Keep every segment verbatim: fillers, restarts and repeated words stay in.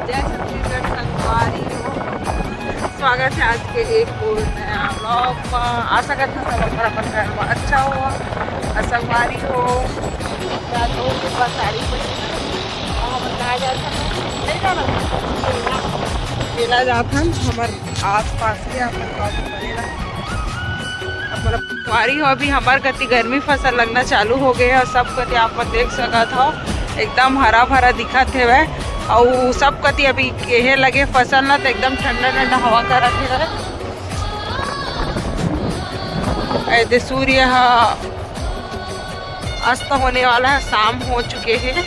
जय छत्तीसगढ़ संगवारी हो, स्वागत है आज के एक और नया vlog में। आशा करता हूँ सब अपन अपन घर में अच्छा हो और संगवारी हो। या तो ऊपर साड़ी पहनी और हम कहाँ जात हन? नहीं जाना। मेला जात हन हमर आसपास के अपन गाँव में बने रहे। अब मतलब संगवारी हो, अभी हमर कति गर्मी फसल लगना चालू हो गए है और सब कति आप मन देख सकत हो एकदम हरा भरा दिखत हेवय। अउ सब कति अभी केहे लगे फसल न, तो एकदम ठंडा ठंडा हवा करत हेवय। ए दे सूर्य ह अस्त होने वाला है, शाम हो चुके हैं।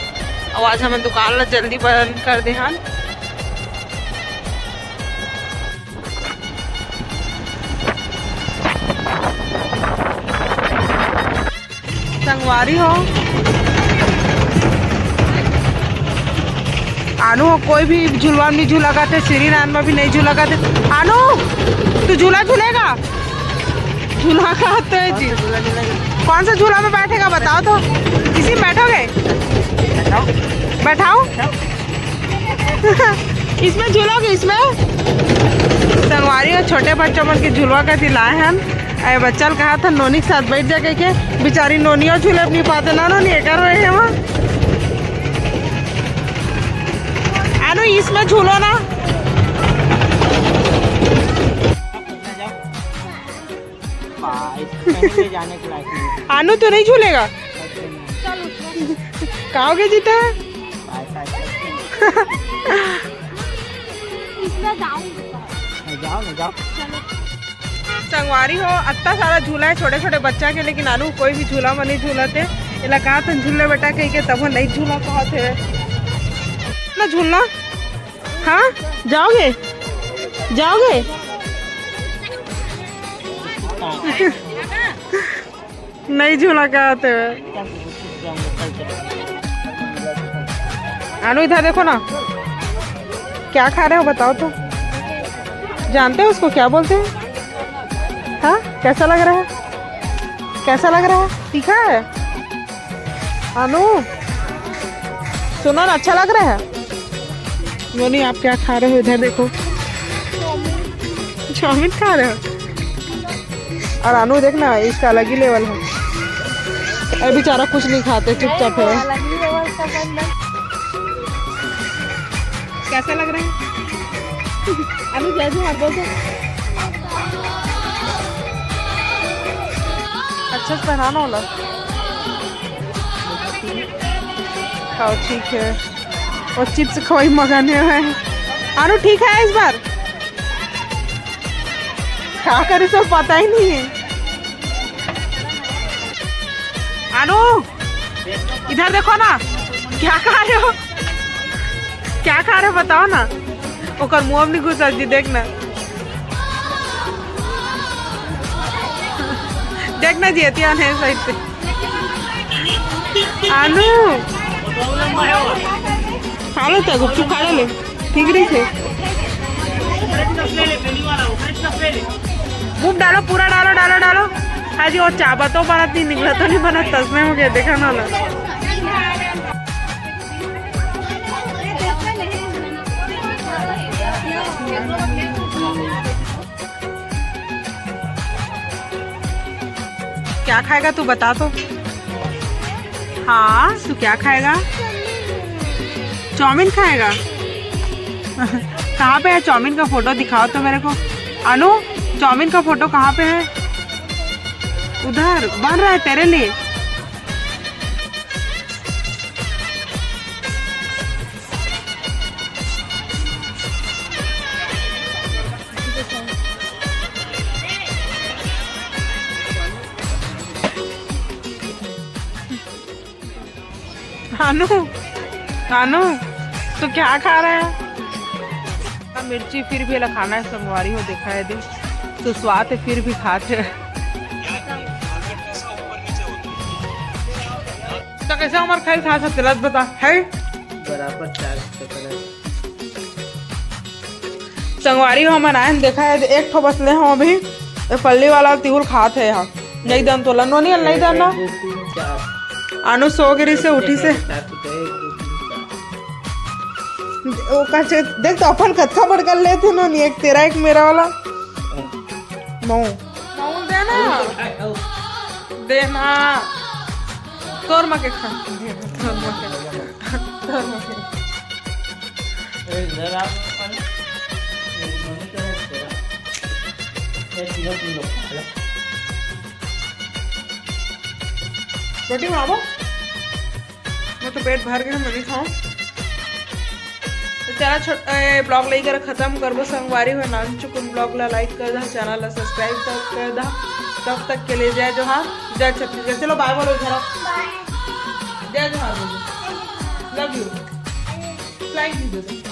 और आज हमन दुकान ला जल्दी बंद कर दे हन। संगवारी हो, आनू हो कोई भी झुलवा में नहीं झूला करते, श्री नारायण में भी नहीं झूला करते। आनू, तू झूला झूलेगा? झूला का तो है जी। कौन सा झूला में बैठेगा बताओ तो, इसी में बैठोगे? बैठाओ। इसमें झूलोगे, इसमें? संगवारी हो, छोटे बच्चों मन के झुलवा कति लाए हन। ए बच्चा ल कहा था नोनी के साथ बैठ जा कह के, बेचारी नोनियो झूले नहीं पाते ना, नोनी एकर रहे हैं वहाँ। आनू, इसमें झूलो ना। आनू तो नहीं झूलेगा। कहोगे जीता? इसमें जाऊँ। जाओ ना, जाओ। संगवारी हो, अत्ता सारा झूला है छोटे छोटे बच्चा के, लेकिन आनू कोई भी झूला में नहीं झूलते। एला कहा था झूलने बेटा कह के, तब नहीं झूला कहा थे ना झूलना। हाँ, जाओगे, जाओगे? नहीं झूला कहा थे। आनू, इधर देखो ना, क्या खा रहे हो बताओ तो। जानते हो उसको क्या बोलते हैं? हाँ, कैसा लग रहा है? कैसा लग रहा है? तीखा है? आनू, सुनो ना, अच्छा लग रहा है? नोनी, आप क्या खा रहे हो? इधर देखो, चाउमीन खा रहे हो। और आनू देखना, इसका अलग ही लेवल है। अरे बेचारा कुछ नहीं खाते, चुपचाप है। कैसा लग रहा है? आनू, जय जोहार बोल दो। अच्छा से पहनाना होला। खाओ, ठीक है। और चिप्स खवाई मंगाने हैं। आनू, ठीक है इस बार? क्या करे, सब पता ही नहीं है। आनू, इधर देखो ना, क्या खा रहे हो? क्या खा रहे हो बताओ ना। ओकर मुंह में नहीं घुसा जी, देख ना। देख ना जी, एतिया है साइड पे। आनू, खा ले तो गुपचुप खा ले, ठीक रही से। खूब डालो, पूरा डालो, डालो, डालो। आज वो चाबा तो बनत नहीं, निकला तो नहीं बनत, तसने हो गया, देखा ना ला। क्या खाएगा तू, बता तो। हाँ, तू क्या खाएगा? चाउमीन खाएगा? कहाँ पे है चाउमीन का फोटो, दिखाओ तो मेरे को। अनु, चाउमीन का फोटो कहाँ पे है? उधर बन रहा है तेरे लिए। अनु, अनु, तू क्या खा रहा है? मिर्ची फिर भी एला खाना है, संगवारी हो, देखा है दे, तो स्वाद है, फिर भी खाते हैं। तो कैसे हमार खाई खा सकते, लत बता, है? बराबर चार चक्कर है। संगवारी हो, हमन आए हैं, देखा है, एक ठो बस ले हम अभी, ये पल्ली वाला तिहुल खात है यहाँ। नहीं दन तोला, नोनी, नहीं दन ना। एक, दो, तीन, चार। अनु सो गिरी से उठी से। एक, दो, तीन, चार। ओ कच्चे देख तो अपन कतका बड़का लेथे नोनी, एक तेरा एक मेरा वाला। मऊ। मऊ देना। देना। तोर मा के खा। तोर मा के। तोर मा के। रोटी बनाबो? मैं तो पेट भर गया, मैं नहीं खाऊं। तो चला छोटा ब्लॉग लेकर खत्म करबो संगवारी हो। नानचुकुन ब्लॉग ला लाइक कर दा, चैनल ला सब्सक्राइब कर दा। तब तक के लिए जय जोहार, जय छत्तीसगढ़। चलो बाय बोलो जरा। जय जोहार बोलो। लव यू। फ्लाइंग दे दो।